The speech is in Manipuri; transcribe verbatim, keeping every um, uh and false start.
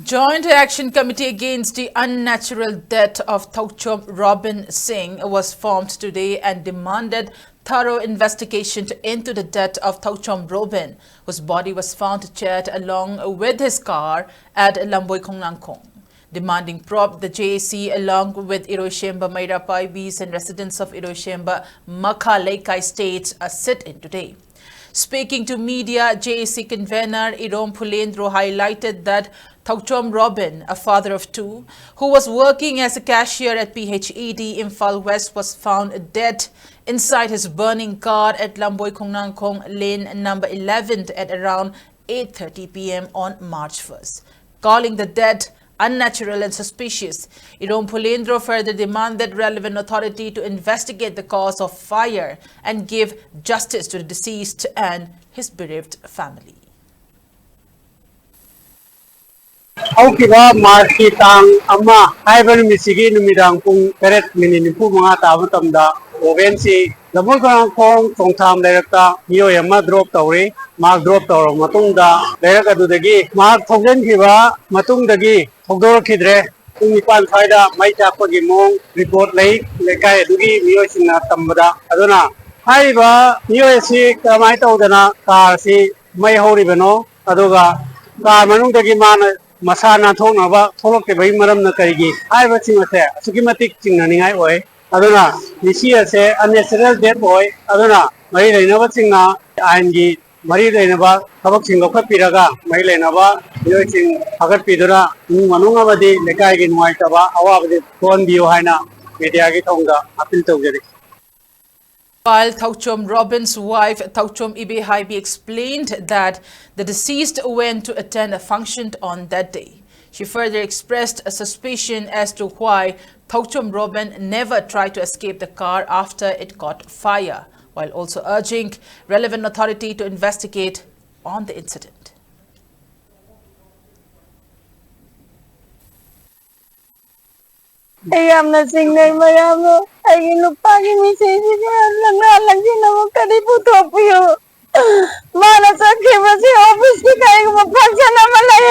Joint Action Committee Against the Unnatural Death of Thokchom Robin Singh was formed today and demanded thorough investigation into the death of Thokchom Robin, whose body was found charred along with his car at Lamboi Khongnangkhong. Demanding prompt, the J A C, along with Iroishemba Meira Paibis and residents of Iroishemba Makha Leikai, staged a sit-in today. Speaking to media, J A C convener Irom Phulendro highlighted that Thokchom Robin, a father of two, who was working as a cashier at P H E D Imphal West, was found dead inside his burning car at Lamboi Khongnangkhong, lane number eleven, at around eight thirty p m on March first, calling the death unnatural and suspicious. Irom Phulendro further demanded relevant authority to investigate the cause of fire and give justice to the deceased and his bereaved family. ꯍꯧꯈꯤꯕ ꯃꯥꯔꯆꯀꯤ ꯇꯥꯡ ꯑꯃ ꯍꯥꯏꯕ ꯅꯨꯃꯤꯠꯁꯤꯒꯤ ꯅꯨꯃꯤꯗꯥꯡ ꯄꯨꯡ ꯇꯔꯦꯠ ꯃꯤꯅꯤꯠ ꯅꯤꯐꯨ ꯃꯉꯥ ꯇꯥꯕ ꯃꯇꯝꯗ ꯄ꯭ꯔꯣꯚꯤꯟꯁꯀꯤ ꯂꯝꯕꯣꯏ ꯈꯣꯡꯅꯥꯡꯈꯣꯡ ꯆꯣꯡꯊꯥꯝ ꯂꯩꯔꯛꯇ ꯃꯤꯑꯣꯏ ꯑꯃ ꯗ꯭ꯔꯣꯞ ꯇꯧꯔꯤ꯫ ꯃꯍꯥꯛ ꯗ꯭ꯔꯣꯞ ꯇꯧꯔꯕ ꯃꯇꯨꯡꯗ ꯂꯩꯔꯛ ꯑꯗꯨꯗꯒꯤ ꯃꯍꯥꯛ ꯊꯧꯖꯤꯟꯈꯤꯕ ꯃꯇꯨꯡꯗꯒꯤ ꯊꯧꯗꯣꯔꯛꯈꯤꯗ꯭ꯔꯦ꯫ ꯄꯨꯡ ꯅꯤꯄꯥꯟ ꯁ꯭ꯋꯥꯏꯗ ꯃꯩ ꯆꯥꯛꯄꯒꯤ ꯃꯑꯣꯡ ꯔꯤꯄꯣꯔꯠ ꯂꯩ ꯂꯩꯀꯥꯏ ꯑꯗꯨꯒꯤ ꯃꯤꯑꯣꯏꯁꯤꯡꯅ ꯇꯝꯕꯗ꯫ ꯑꯗꯨꯅ ꯍꯥꯏꯔꯤꯕ ꯃꯤꯑꯣꯏ ꯑꯁꯤ ꯀꯃꯥꯏꯅ ꯇꯧꯗꯅ ꯀꯥꯔ ꯑꯁꯤ ꯃꯩ ꯍꯧꯔꯤꯕꯅꯣ, ꯑꯗꯨꯒ ꯀꯥꯔ ꯃꯅꯨꯡꯗꯒꯤ ꯃꯥꯅ ꯃꯁꯥ ꯅꯥꯟꯊꯣꯛꯅꯕ ꯊꯣꯛꯂꯛꯇꯕꯒꯤ ꯃꯔꯝꯅ ꯀꯔꯤꯒꯤ ꯍꯥꯏꯕꯁꯤꯡ ꯑꯁꯦ ꯑꯁꯨꯛꯀꯤ ꯃꯇꯤꯛ ꯆꯤꯡꯅꯅꯤꯡꯉꯥꯏ ꯑꯣꯏ꯫ ꯑꯗꯨꯅ ꯃꯤꯁꯤ ꯑꯁꯦ unnatural death ꯑꯣꯏ꯫ ꯑꯗꯨꯅ ꯃꯔꯤ ꯂꯩꯅꯕꯁꯤꯡꯅ ꯑꯥꯏꯟꯒꯤ ꯃꯔꯤ ꯂꯩꯅꯕ ꯊꯕꯛꯁꯤꯡ ꯂꯧꯈꯠꯄꯤꯔꯒ ꯃꯔꯤ ꯂꯩꯅꯕ ꯃꯤꯑꯣꯏꯁꯤꯡ ꯐꯥꯒꯠꯄꯤꯗꯨꯅ ꯏꯃꯨꯡ ꯃꯅꯨꯡ ꯑꯃꯗꯤ ꯂꯩꯀꯥꯏꯒꯤ ꯅꯨꯡꯉꯥꯏꯇꯕ ꯑꯋꯥꯕꯗꯤ ꯊꯣꯛꯍꯟꯕꯤꯌꯨ ꯍꯥꯏꯅ ꯃꯦꯗꯤꯌꯥꯒꯤ ꯊꯣꯡꯗ ꯑꯄꯤꯜ ꯇꯧꯖꯔꯤ꯫ While Thokchom Robin's wife, Thokchom Ibehaibi, explained that the deceased went to attend a function on that day, she further expressed a suspicion as to why Thokchom Robin never tried to escape the car after it caught fire, while also urging relevant authority to investigate on the incident. ꯑꯩ ꯌꯥꯝꯅ ꯆꯤꯡꯅꯩ ꯃꯌꯥꯝꯕꯨ꯫ ꯑꯩꯒꯤ ꯅꯨꯄꯥꯒꯤ ꯃꯤꯁꯤꯡꯁꯤꯒ ꯂꯪꯅꯥ ꯂꯪꯁꯤꯟꯅꯕ ꯀꯔꯤ ꯄꯨꯊꯣꯛꯄꯤꯌꯨ꯫ ꯃꯥꯅ ꯆꯠꯈꯤꯕꯁꯤ ꯑꯣꯐꯤꯁꯀꯤ ꯀꯔꯤꯒꯨꯝꯕ ꯐꯪꯁꯟ ꯑꯃ ꯂꯩ꯫